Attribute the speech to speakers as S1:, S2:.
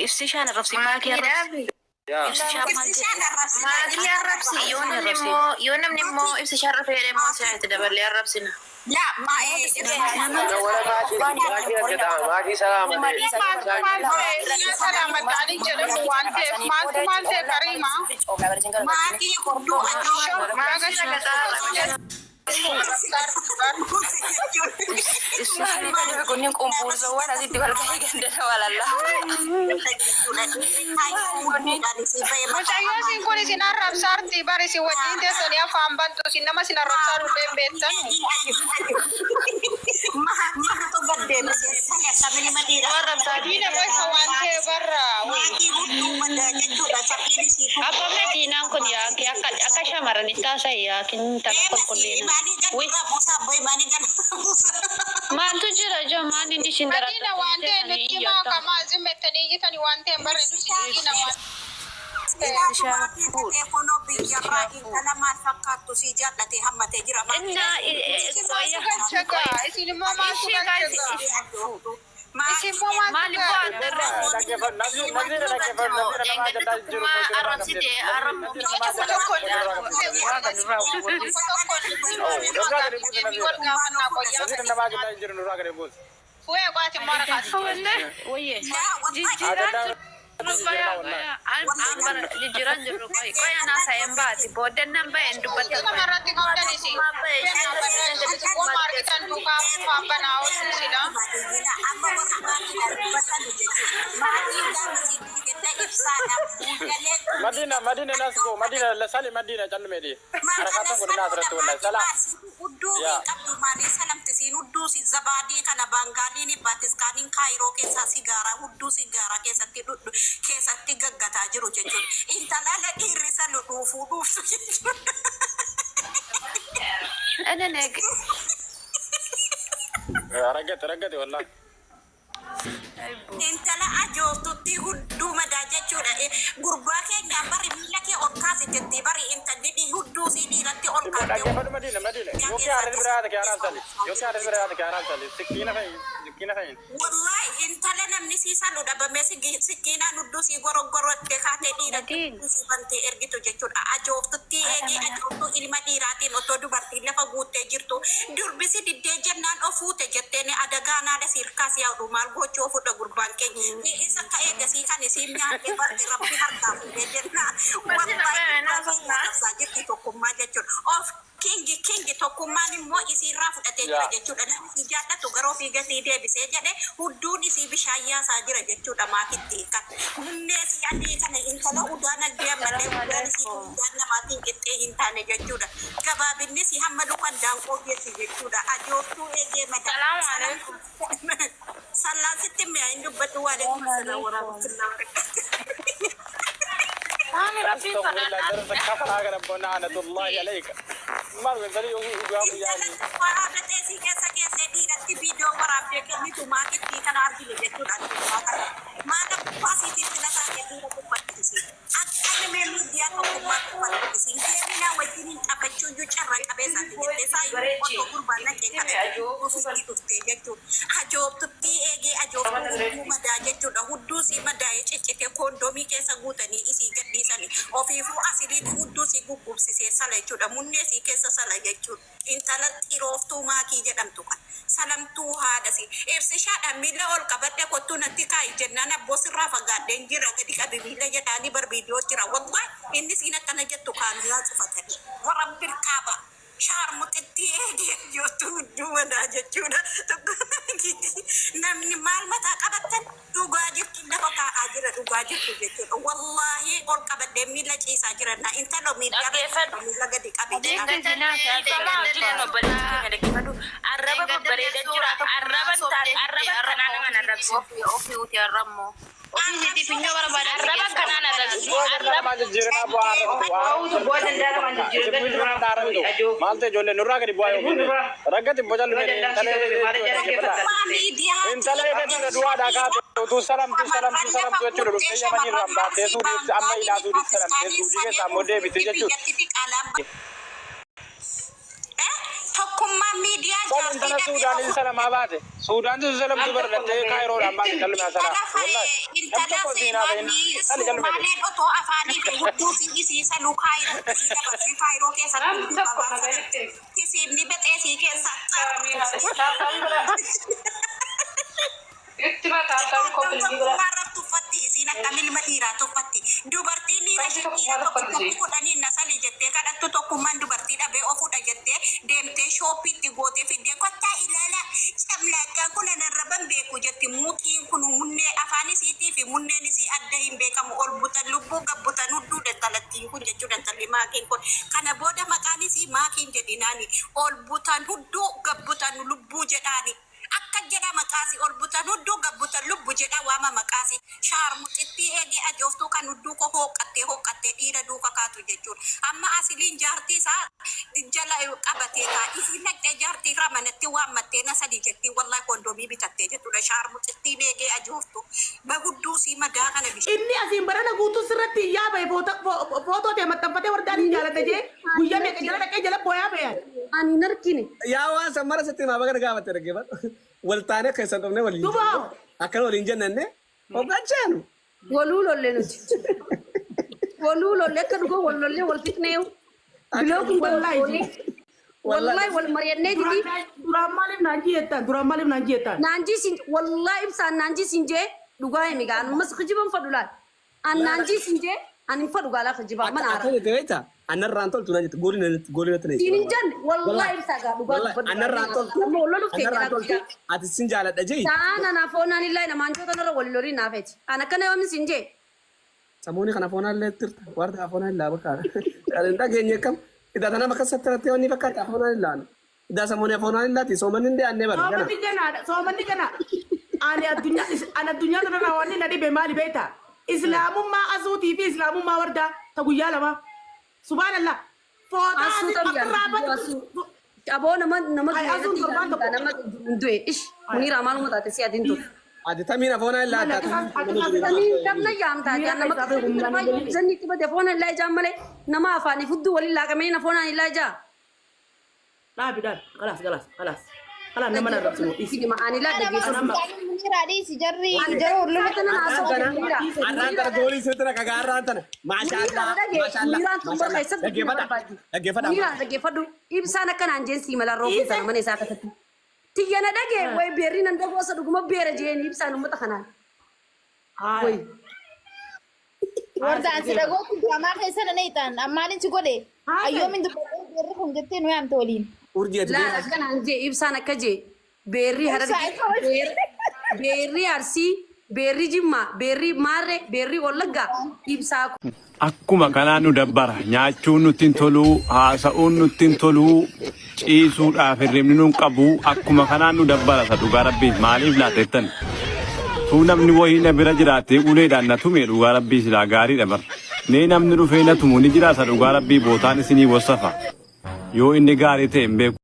S1: Ibsishaan arrabsi maakii arrabsi.
S2: Yaa.
S1: Ibsishaan maal jedhe?
S3: Ibsishaan arrabsinaa.
S4: Maakii arrabsi yoo namni
S1: Arrabsi.
S4: immoo yoo namni immoo ibsishaa arrabse jedhe immoo isin itti daballee arrabsina.
S3: Laa maa
S1: Nama
S2: Kana wala maakii maakii argata maakii salaamate.
S5: Maaltu maal ta'e biyya salaamataanii jedhamu waan ta'eef maaltu maal ta'e kariima.
S3: Maakii hudduu ajoo.
S4: Maakii dhagataa
S6: Maali kan kunniin qumbuursawwan asitti wal gahee gandana walallaa.
S5: Mucayyoo isin kun isin arrabsaarti bari isin wajjin teessanii afaan bantu isin nama isin arrabsaa dhullee hin beektanu.
S3: Maaltu gaddeebisee akkamiin madiidha.
S5: Madiina boysa waan ta'e barra.
S3: Maatii hudduu madaa jechuudha. Saphiin isii
S7: Abba Madiinaan kun yaaki akka akka shamarranitti haasa'e yaakiin takka qulqullina.
S3: Maanii
S7: Wi
S3: gadi buusaa boy maanii gadi buusaa.
S7: maaltu jira ijoo maal inni isin
S5: Madiina waan ta'e nutti himaa kamaa zimmettanii iyyitanii waan ta'e barra nuti iyyina waan ta'e.
S3: Teefonoo biyyarraa intala maal fakkaattu si jaallatee hammatee jira.
S7: Innaa
S5: Isin maaltu galcha gaa? Isin immoo maaltu galcha gaa? Isin immoo maaltu
S7: Maali
S5: gaa?
S7: bu'aan irra?
S2: Dhaggeeffadhu namni namni dhaggeeffadhu namni nama
S4: Eeggadda
S2: adda addaa jiru
S4: tokkummaa arrabsite arrabmoo
S5: Tokko tokko tokko tokko wal gaafannaa qoyyaa.
S2: Namni nama adda addaa jiru nurraa gadi buusu.
S5: Fu'ee qo'aati immoo harkaas.
S7: Wayye.
S2: Adda
S4: Jijjiiraan jirru qoy qoy anaa saayeen baati booddannan ba'een dubbata.
S5: Nama irratti qabdan isin. Waan argitan duukaa afaan banaa oolchu sila.
S3: Amma warra maatiidhaan dubbatan jechuudha. Maatiin gaafa si gidda ibsaadhaan fuudhalee
S2: Madina Madina nas go Madina sali Madina callume di. Harakatan godina asirratti wallahi sala.
S3: Hudduu hin qabdu maalee salamti siin hudduu si zabaadii kana baangaaliin baatiskaaniin kaayiroo keessaa sigaaraa hudduu sigaaraa keessatti dhudhu keessatti gaggataa jiru jechuudha. Intalaala dhiirri salu dhuufuu dhuuftu jechuudha.
S4: Enen eeg
S2: Raggate raggate wallahi.
S3: Intala ajooftutti hudduu madaa jechuudha. Gurbaa keenyaan bari miila kee ol kaasi jettee bari intalli hudduu sii dhiiratti ol kaatee.
S2: Dhaggeeffadhu Madina Madina. Yookiin harri biraa haati kee sali. Yookiin harri biraa haati kee sali. Sikkiina fa'i sikkiina fa'i.
S3: Wallahi intala namni sii salu dhabamee sikkiinaan hudduu sii goroggorottee kaatee dhiiratti hudduu sii bantee ergitu jechuudha. Ajooftutti eegee ajooftuu ilma dhiiraatiin otoo dubartiin lafa guuttee jirtu durbisi diddee jennaan ofuute jetteen adagaa naadha siirkaas yaa'u maal gochuu ofudha gurbaan keenya. Isa akka eegasii kan isiin nyaatee barte rabbi harkaa fuudhee jennaan. Wallahi gurbaa keenya arrabsaa jirti tokkummaa jechuudha. Of kingi kingi tokkummaan immoo isiirraa fudhatee jira jechuudha. Namni isii jaallatu gara ofii gatii deebisee jedhe hudduun isii bishaan yaasaa jira jechuudha maakitti kan. Munnee isii adii kana intala udaan addee ammallee udaan isii udaan namaatiin qixxee hin taane jechuudha. Gabaabinni isii hamma lukan daanqoo geessi jechuudha. Ajooftuu eegee madaa.
S4: Salaamu alaikum.
S3: Sallaan sitti mi'a hin dubbadhu waa alaikum salaam warahmatullahi wabarakatuh.
S4: Maali rabbiin
S2: Astaghfirullah
S4: sodaadhaa.
S2: darsa kafaraa kana bona anatullahi alayka. Maal wantani yookiin dhugaa
S3: Intala
S2: guyyaa
S3: tokko dhaabatee si keessa keessee dhiiratti viidiyoo waraabdee kennitu maakitti kana argine jechuudha addunyaa kana. Maala kubbaa siitiin filataa kee dhiira tuffattisi. Akkami mee miidiyaa tokkummaa tuffattisi. Deeminaa wajjin taphachuu iyyuu carra qabeessaati jettee saa iyyuu otoo gurbaan naqee kana ofiitti dhuftee jechuudha. Ajoobtuttii eegee ajoobtuu hudduu madaa jechuudha. Hudduu sii madaa'ee ciccite koondomii keessa guutanii isii gadhiisanii ofiifuu asiliin hudduu sii guggubsisee sala jechuudha. Munnee sii keessa sala jechuudha. Intala xirooftuu maakii jedhamtu kan salamtuu haadhasi. Ibsishaadhaan miila ol qabadhe kottuu natti kaa'i jennaan abboo sirraa fagaadheen jira gadi qabi miila jedhaanii bar viidiyoo jira. Wallahi inni siin akkana jettu kaameeraa cufatanii. Warabbil kaaba. Shaarmuxitti eegee jirtu hudduu madaa jechuudha. Tokko namni maal mataa qabattan dhugaa jirtu lafa kaa'aa jira dhugaa jirtu jechuudha. Wallaahi ol qabadhee miila ciisaa jira na intalo miidiyaa
S4: Dhaggeeffadhu.
S3: miila gadi qabe jedha.
S4: Eeggadallee
S6: Wajjin obboleessi keenya dhaggeeffadhu. Arraba babbareedaa jira. Arraba arraba kanaa nama arrabsi.
S4: Ofii uti arrammoo.
S7: Ofii isiitii funyoo barbaadan si
S6: Arraba
S7: geessa.
S6: kanaan arrabsi.
S2: Bu'aa
S6: Arraba
S2: namaa jijjiirama bu'aa arrabtu. Maal ta'e ijoollee nurraa gadi bu'aa yookiin raggati boca lumee intala
S3: Miidiyaa
S2: intala eeggatudha du'aadhaa kaate utuu salamtuu salamtuu salamtuu jechuudha dhuftee yamanii irraan baattee suudhiif amma hidhaa suudhiif salamtee suudhii keessaa immoo deebite jechuudha.
S3: Tokkummaa. Tokkummaan miidiyaa
S2: Sal
S3: jaartii
S2: intala
S3: dhabee
S2: Suudaaniin
S3: of
S2: salamaa baate. Suudaantu salamtu bara dhattee Kaayiroodhaan baate callumaa
S3: Intala
S2: salaa. Wallahi. Nam
S3: intala
S2: tokko siin haasa'in.
S3: seenaanii
S2: Sali callume.
S3: Sumaaleen otoo afaanii fi hudduu fi isiisa lukaayiroo isii dabarsee Kaayiroo keessatti
S8: Nam
S3: hudduu
S8: tokko
S3: qabaa
S8: nagaritti.
S3: Kisiibni bexeesii keessa
S8: Itti mataa koppii bira.
S3: Tokkummaa tuffatti isiin akka ilma dhiiraa tuffatti. Dubartiin dhiira
S8: Wanti tokko
S3: dhiira
S8: maal
S3: tokko
S8: uffatti
S3: tokko
S8: ishee?
S3: kudhaniin na sali jettee kadhattu tokkummaan dubartii dhabee ofuudha jettee deemtee shooppiitti gootee fiddee kottaa ilaala camlaaqqaan kun anarraban beeku jetti muuxiin kun munnee afaan isiitii fi munneen isii adda hin beekamu ol butan lubbuu gabbutan hudduu dantalattiin kun jechuu dantalli maakiin kun kana booda maqaan isii maakiin jedhinaani ol butan hudduu gabbutan lubbuu jedhaani. Akka jedha maqaasi ol butan hudduu gabbutan lubbu jedha waama maqaasi shaarmuxittii eegee ajooftuu kan hudduu koo hooqqattee hooqqattee dhiira duuka kaatu jechuudha. Amma asiliin jaartii isaa jala qabatee taa isiin dhaqxee jaartii irraa manatti waammattee na sadi jettii wallahi kondomii bitattee jechuudha shaarmuxittiin eegee ajooftuu bahudduu sii madaa kana bishaan.
S9: Inni asiin barana guutuu sirratti iyyaa bahe footoo ta'e maxxanfatee wardaan hin jaalata jee guyyaa meeqa jala dhaqee jala booyaa bahe.
S1: Ani hin argine.
S10: Yaa waan san mara sitti himaa baga gaafatte dhaggeeffadhu. Waltaanee keessan dhufnee waliin
S9: Duba.
S10: akkana waliin jennanne hogganchaanu.
S1: Waluu lolle nuti. Waluu lolle akka dhugoo wal lollee wal fixnee. Biloo kun
S9: Wallaahi.
S1: Wallahi wal mari'annee didi.
S9: Duraan maaliif naan ji'ettan? Duraan maaliif naan ji'ettan?
S1: Naanjii sin wallahi ibsaan naanjii sin jee dhugaa himi gaa ammas kijiban fadhu laal. An naanjii sin jee ani hin fadhu gaalaa kijibaa mana
S10: Akka
S1: haara.
S10: jette beektaa anarraan toltu na jette goolii natti na
S1: Siin hin jenne wallahi ibsaa gaa dhugaa
S10: Wallahi
S1: dubbadhu.
S10: anarraan toltu
S1: Amma wal loluuf ta'e
S10: anarraan
S1: jedhaa
S10: toltu
S1: guyyaa.
S10: ati sin jaaladha jee.
S1: Ta'aan anaaf foonaan illaa namaan joota narra wal lolii naafeeti. An akkana yoomi sin jee.
S10: Samuuni kana foonaan illee tirta warra afoonaan illaa bakka hin dhageenye akkam idaa tana bakka sattiratti wanni fakkaata afoonaan illaan idaa samuuni afoonaan illaati soomanni hin dhiyaannee bara gana.
S9: Soomanni ganaadha. Soomanni gana. Ani addunyaa ani addunyaa kanarraa wanni na dhibe maali beektaa? Islaamummaa asuutii fi islaamummaa wardaa ta guyyaa lama. Subhaanallah. Footaa
S1: Asuu
S9: asii
S1: tam
S9: akkarraa
S1: jaalladhu asuu.
S9: badu.
S1: Aboo nama nama
S9: Ay,
S1: du'e
S9: asuun
S1: irratti
S9: torbaan
S1: jaalladha
S9: tokko.
S1: nama du'e ish muniira maaluma taate si adiin tun.
S10: Ati tamiin afoonaan illaa
S1: Samiin gamna yaamtaa jaan nama zanni itti bade foonaan illaa ijaan malee nama afaanii fudduu waliin laaqamee na foonaan illaa ijaa.
S9: Dhaabi dhaabi. Kalaas kalaas kalaas. Kalaas nama na rabsinu.
S1: Ani laa dhaggeessu.
S5: Munira dhiisi jarri jarri wal
S1: Kana haasa'u muniira.
S10: Arraan tana goolii sirriitti na kagaa arraan tana. Maashaallah. Maashaallah.
S1: Muniraan tun bara keessatti
S10: Dhaggeeffadha. Dhaggeeffadha.
S1: Muniraan dhaggeeffadhu. Ibsaan akkanaan jeen sii mala roobuu tana mana isaa keessatti. Tiyya na dhagee wayi beerri nan dhagoo isa dhuguma beera jeen ibsaan uummata kanaan. Wayi.
S5: Wardaan si dhagootu diraamaa keessa na neetan ammaan si godhe ayyoomin dubbadhee beerri kun jettee nu yaamte waliin.
S10: Urjii ati
S1: Laal akkanaan jee ibsaan akka jee beerri harargee beerri arsii beerri jimmaa beerri maarree beerri wallaggaa ibsaa
S11: Akkuma kanaan nu dabbara. Nyaachuun nutti hin toluu, haasa'uun nutti hin toluu, ciisuudhaaf hirribni nu hin qabu. Akkuma kanaan nu dabbara isa dhugaa rabbii maaliif laatettan? Tuu namni wayii na bira jiraatee uleedhaan na tume dhugaa rabbii silaa gaariidha bar. Mee namni dhufee na tumu ni jira isa dhugaa rabbii bootaan isinii wassafa. Yoo inni gaarii ta'e hin beeku.